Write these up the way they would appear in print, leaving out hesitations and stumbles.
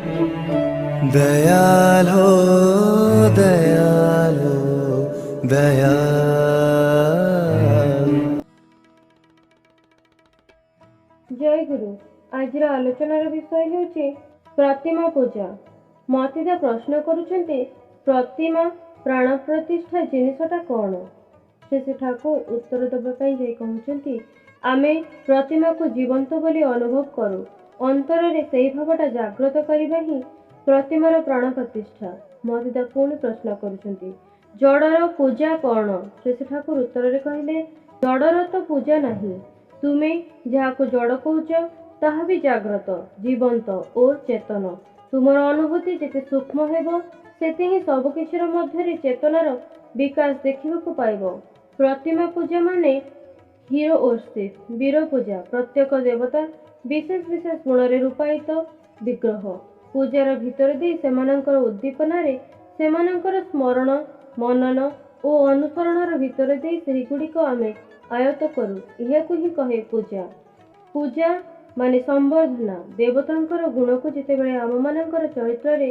ଦୟାଲ ଦୟାଲ ଦୟାଲ। ଜୟ ଗୁରୁ। ଆଜିର ଆଲୋଚନାର ବିଷୟ ହେଉଛି ପ୍ରତିମା ପୂଜା। ମତିଦା ପ୍ରଶ୍ନ କରୁଛନ୍ତି, ପ୍ରତିମା ପ୍ରାଣ ପ୍ରତିଷ୍ଠା ଜିନିଷଟା କ'ଣ? ଶ୍ରୀ ଶ୍ରୀ ଠାକୁର ଉତ୍ତର ଦେବା ପାଇଁ ଯାଇ କହୁଛନ୍ତି, ଆମେ ପ୍ରତିମାକୁ ଜୀବନ୍ତ ବୋଲି ଅନୁଭବ କରୁ। ଅନ୍ତରରେ ସେହି ଭାବଟା ଜାଗ୍ରତ କରିବା ହିଁ ପ୍ରତିମାର ପ୍ରାଣ ପ୍ରତିଷ୍ଠା। ମତିଦା ପୁଣି ପ୍ରଶ୍ନ କରୁଛନ୍ତି, ଜଡ଼ର ପୂଜା କ'ଣ? ଶ୍ରୀ ଶ୍ରୀ ଠାକୁର ଉତ୍ତରରେ କହିଲେ, ଜଡ଼ର ତ ପୂଜା ନାହିଁ। ତୁମେ ଯାହାକୁ ଜଡ଼ କହୁଛ, ତାହା ବି ଜାଗ୍ରତ, ଜୀବନ୍ତ ଓ ଚେତନ। ତୁମର ଅନୁଭୂତି ଯେତେ ସୂକ୍ଷ୍ମ ହେବ, ସେତେ ହିଁ ସବୁକିଛିର ମଧ୍ୟରେ ଚେତନାର ବିକାଶ ଦେଖିବାକୁ ପାଇବ। ପ୍ରତିମା ପୂଜା ମାନେ ହିରୋ ଓର୍ସିପ୍, ବୀର ପୂଜା। ପ୍ରତ୍ୟେକ ଦେବତା ବିଶେଷ ବିଶେଷ ଗୁଣରେ ରୂପାୟିତ ବିଗ୍ରହ। ପୂଜାର ଭିତରେ ଦେଇ ସେମାନଙ୍କର ଉଦ୍ଦୀପନାରେ ସେମାନଙ୍କର ସ୍ମରଣ, ମନନ ଓ ଅନୁସରଣର ଭିତରେ ଦେଇ ସେହିଗୁଡ଼ିକ ଆମେ ଆୟତ୍ତ କରୁ। ଏହାକୁ ହିଁ କହେ ପୂଜା। ପୂଜା ମାନେ ସମ୍ବର୍ଦ୍ଧନା। ଦେବତାଙ୍କର ଗୁଣକୁ ଯେତେବେଳେ ଆମମାନଙ୍କର ଚରିତ୍ରରେ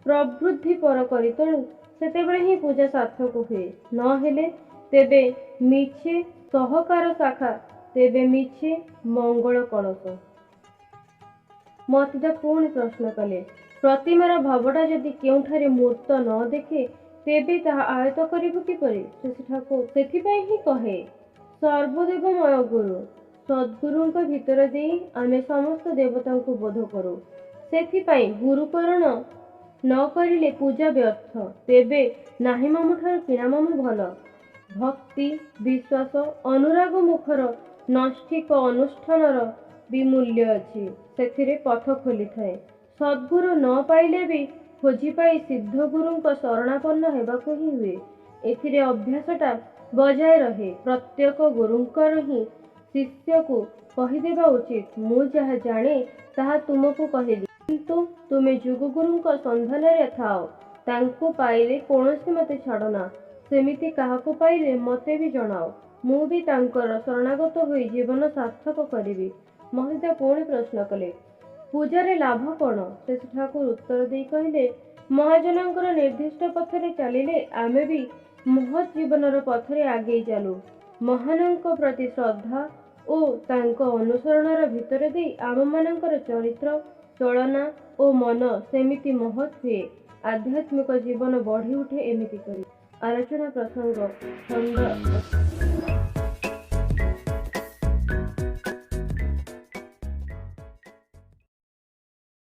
ପ୍ରବୃଦ୍ଧି ପର କରିତୋଳୁ, ସେତେବେଳେ ହିଁ ପୂଜା ସାର୍ଥକ ହୁଏ। ନହେଲେ ତେବେ ମିଛେ ସହକାର ଶାଖା, ତେବେ ମିଛେ ମଙ୍ଗଳ କଳସ। ମତିଦା ପୁଣି ପ୍ରଶ୍ନ କଲେ, ପ୍ରତିମାର ଭାବଟା ଯଦି କେଉଁଠାରେ ମୂର୍ତ୍ତ ନ ଦେଖେ, ତେବେ ତାହା ଆୟତ୍ତ କରିବୁ କିପରି? ଶ୍ରୀ ଠାକୁର, ସେଥିପାଇଁ ହିଁ କହେ ସର୍ବଦେବମୟ ଗୁରୁ। ସଦ୍ଗୁରୁଙ୍କ ଭିତର ଦେଇ ଆମେ ସମସ୍ତ ଦେବତାଙ୍କୁ ବୋଧ କରୁ। ସେଥିପାଇଁ ଗୁରୁକରଣ ନ କରିଲେ ପୂଜା ବ୍ୟର୍ଥ। ତେବେ ନାହିଁ ମାମୁଁ ଠାରୁ କିଣା ମାମୁଁ ଭଲ। ଭକ୍ତି, ବିଶ୍ୱାସ, ଅନୁରାଗ ମୁଖର ନୈଷ୍ଠିକ ଅନୁଷ୍ଠାନର ବି ମୂଲ୍ୟ ଅଛି। ସେଥିରେ ପଥ ଖୋଲିଥାଏ। ସଦ୍ଗୁରୁ ନ ପାଇଲେ ବି ଖୋଜି ପାଇ ସିଦ୍ଧ ଗୁରୁଙ୍କ ଶରଣାପନ୍ନ ହେବାକୁ ହିଁ ହୁଏ। ଏଥିରେ ଅଭ୍ୟାସଟା ବଜାୟ ରହେ। ପ୍ରତ୍ୟେକ ଗୁରୁଙ୍କର ହିଁ ଶିଷ୍ୟକୁ କହିଦେବା ଉଚିତ, ମୁଁ ଯାହା ଜାଣେ ତାହା ତୁମକୁ କହିଲି, କିନ୍ତୁ ତୁମେ ଯୁଗଗୁରୁଙ୍କ ସନ୍ଧାନରେ ଥାଅ। ତାଙ୍କୁ ପାଇଲେ କୌଣସି ମତେ ଛାଡ଼ନା। ସେମିତି କାହାକୁ ପାଇଲେ ମତେ ବି ଜଣାଅ। ମୁଁ ବି ତାଙ୍କର ଶରଣାଗତ ହୋଇ ଜୀବନ ସାର୍ଥକ କରିବି। ମହିଦା ପୁଣି ପ୍ରଶ୍ନ କଲେ, ପୂଜାରେ ଲାଭ କ'ଣ? ଶ୍ରୀ ଠାକୁର ଉତ୍ତର ଦେଇ କହିଲେ, ମହାଜନଙ୍କର ନିର୍ଦ୍ଦିଷ୍ଟ ପଥରେ ଚାଲିଲେ ଆମେ ବି ମହତ୍ ଜୀବନର ପଥରେ ଆଗେଇ ଚାଲୁ। ମହାନଙ୍କ ପ୍ରତି ଶ୍ରଦ୍ଧା ଓ ତାଙ୍କ ଅନୁସରଣର ଭିତରେ ଦେଇ ଆମମାନଙ୍କର ଚରିତ୍ର, ଚଳନା ଓ ମନ ସେମିତି ମହତ୍ ହୁଏ। ଆଧ୍ୟାତ୍ମିକ ଜୀବନ ବଢ଼ି ଉଠେ ଏମିତି କରି। ଆଲୋଚନା ପ୍ରସଙ୍ଗ ଖଣ୍ଡ